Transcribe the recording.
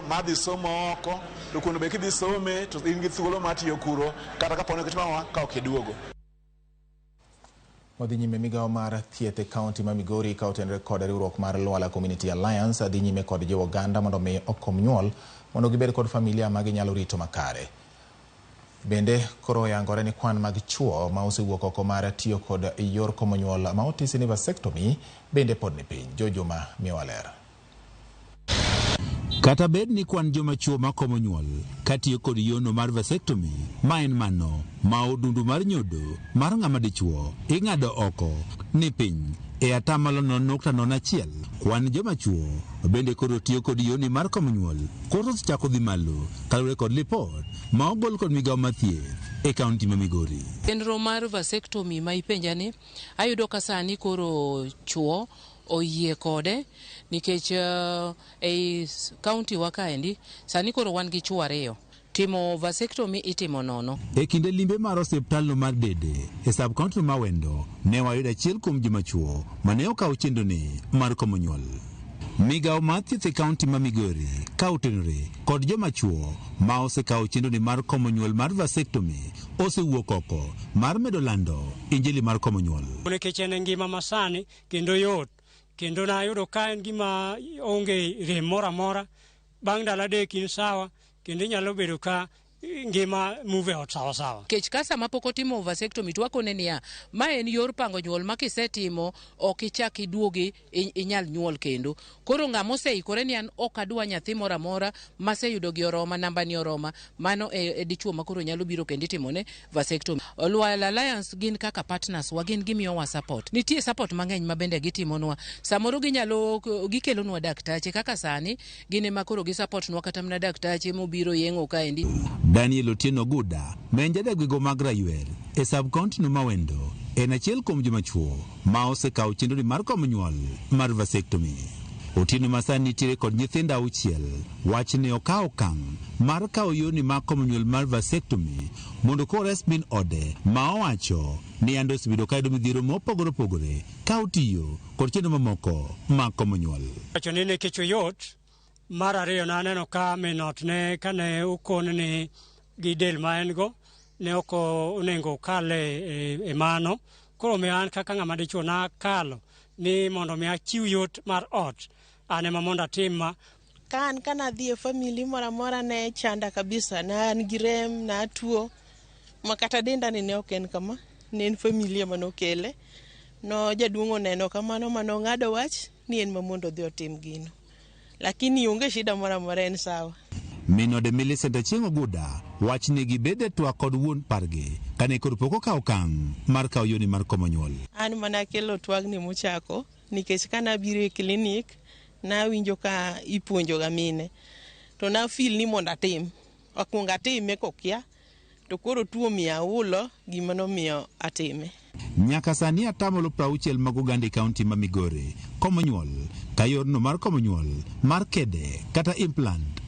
Madhi somo oko to kuno be kidhi some to in gi thuolo mar tiyo kuro kata kapo ni kitimo ka ok iduogo. Wadhi nyime. Migawo mar thieth e kaunti ma Migori ka otenore kod riwruok mar Lwala Community Alliance dhi nyime kod jiwo oganda mondo mi okom nyuol mondo gibed kod familia ma ginyalo rito makare. Bende koro oyangore ni kwan mag chuo ma osewuok oko mar tiyo kod yor komo nyuol ma otisi ni vasectomy bende pod ni piny. Jo Juma miyowa ler. Kata bed ni kwan joma chuo makomo nyuol katiyo kod yono mar vasectomy, ma en mano ma odundu mar nyodo mar ng'ama dichuo ing'ado oko, ni piny e 0.01%, kwan joma chuo bende koro tiyo kod yoni mar komo nyuol koro osechako dhi malo kaluwore kod lipot ma ogol kod migawo mar thieth e kaunti ma Migori. Chenro mar vasectomy ma ipenja ni ayudo ka sani koro chuo oyie kode nikech ei kaunti wa kaendi sani koro wan gi chuo ariyo timo vasectomy itimo nono. E kinde limbe mar osiptalno mar Dede e sub county ma Wendo, ne wayudo achiel kuom joma chuo mane okawo chenroni mar komo nyuol. Migawo mar thieth e kaunti ma Migori ka otenore kod joma chuo ma osekawo chenroni mar komo nyuol mar vasectomy osewuok oko mar medo lando injili mar komo nyuol. Nikech en ngima masani kendo yot, kendo nayudo ka en gima onge rem moro amora. Bang' ndalo 3 in sawa, kendo inyalo bedo ka ngima move ot sawa sawa. Kech ka sama pok otimo vasectomy to wakone niya, ma en yor pango nyuol ma kisetimo ok ichak iduogi inyal nyuol kendo. Koro ng'ama oseikore ni an ok adwa nyathi moro amora, maseyudo gi oroma, namba ni oroma, mano e dichuo ma koro nyalo biro kendo itimone vasectomy. Lwala Alliance gin kaka partners wa, gin gimiyowa support. Nitie support mang'eny ma bende gitimonwa. Samoro ginyalo gikelonwa daktache kaka sani gin ema koro gi support nwa kata mana daktache mobiro yeng'o kaendi. Daniel Otieno Guda, ma en jadak gwenge mag Raywer e sub county no ma Wendo, en achiel kuom joma chuo ma osekawo chenroni mar komo nyuol mar vasectomy. Otieno ma sani nitiere kod nyithindo 6 wach ni okawo okang' mar kawo yoni mar komo nyuol mar vasectomy mondo kores min ode ma owacho ni ando osebedo ka yudo midhiero mopogore opogore ka otiyo kod chenro mamoko mag komo nyuol. Wacho ni nikech oyot. Mar ariyo, naneno ka min ot ne kane okon ni gi del ma en go ne ok onego okal e mano. Koro omiyo an kaka ng'ama dichuo nakalo ni mondo mi achiw yot mar ot, an ema mondo atim ma. Ka an kanadhi e family moro amora ne chanda kabisa, ne an gi rem, natuo ma kata denda ni ne ok en kama, ne en familia manokele. No jaduong' oneno kamano manong'ado wach ni en ma mondo odhi otim gino. Lakini onge shida moro amora, en sawa. Min ode Millicent Achieng' Oguda wach ni gibed e twak kod wuon pargi kane koro pok okawo okang' mar kawo yoni mar komo nyuol. An mana kelo twagni mochako nikech kanabiro e klinik nawinjo ka ipuonjo ga mine to na feel ni mondo atim, akwong atime kokia to koro tuo miyo aulo gima nomiyo atime. Nyaka sani 60% mag oganda e kaunti ma Migori komo nyuol ka yorno mar komo nyuol mar kede kata implant.